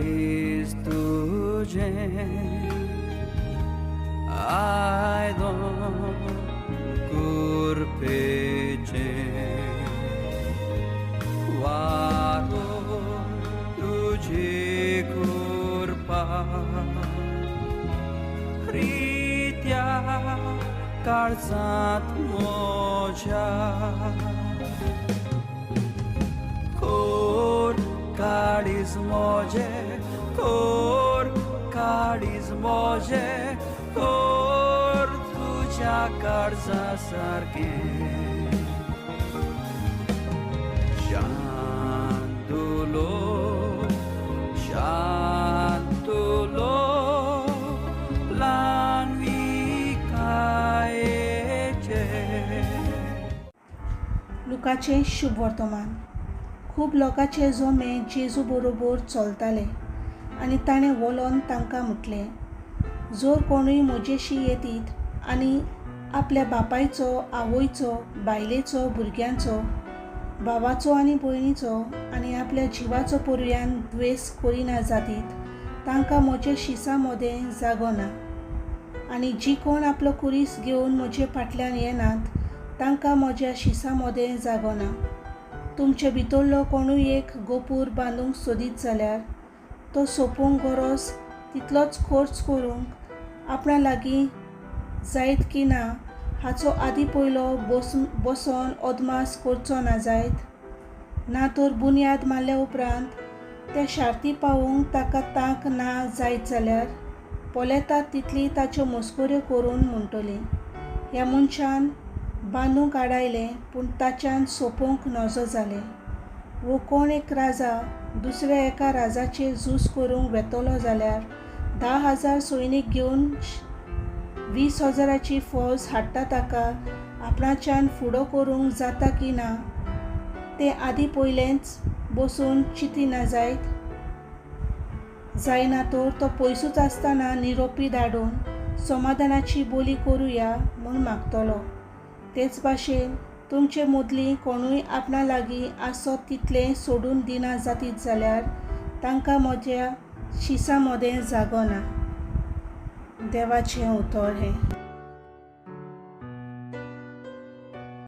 काळीज तुजें आयदन कुरपेचें वारो तुजी कुरपा रित्या काळजांत म्हज्या कोर काळीज म्हजें कोर काळीज म्हजें कोर तुज्या काळजा सारकें शांतुलो शांतुलो ल्हानविकायेचे. लुकाचें शुभ वर्तमान. खूब लोकांचे जमे जेजू बरोबर चलताले आनी ताणें वलोन तांकां म्हटलें, जर कोणूय म्हजेशी येतीत आनी आपल्या बापायचो, आवयचो, बायलेचो, भुरग्यांचो, भावाचो आनी भयणीचो आनी आपल्या जिवाचो पर्यान द्वेस करिना जातीत, तांकां म्हजे शिसा मदें जागो ना. आनी जी कोण आपलो कुरीस घेवन म्हजे फाटल्यान येनात तांकां म्हज्या शिसा मदें जागो ना. तुमचे भितरलो कोणूय एक गोपूर बांदूंक सोदीत जाल्यार तो सोंपूंक गरज तितलोच खर्च करूंक आपणा लागीं जायत की ना हाचो आदी पयलो बसोन अदमास करचो ना जायत? ना तर बुन्याद मारल्या उपरांत त्या शार्ती पावोवंक ताका तांक ना जायत जाल्यार पळयतात तितली ताच्यो मस्कऱ्यो करून म्हणटलीं, ह्या मनशान बांदूंक आडायलें पूण ताच्यान सोंपोवंक नजो जालें. वो कोण एक राजा दुसऱ्या एका राजाचेर झूज करूंक वेतलो जाल्यार 10,000 सैनीक घेवन 20,000 फौज हाडटा ताका आपणाच्यान फुडो करूंक जाता की ना तें आदी पयलेंच बसून चिंतिना जायत? जायना तर तो पयसूच आसतना निरोपी धाडून समाधानाची बोली करुया म्हूण मागतलो. तेच भाशेन तुमचे मदलीं कोणूय आपणा लागीं आसत तितलें सोडून दिना जातीत जाल्यार तांकां म्हज्या शिसा मदें जागो ना. देवाचें उतर हें.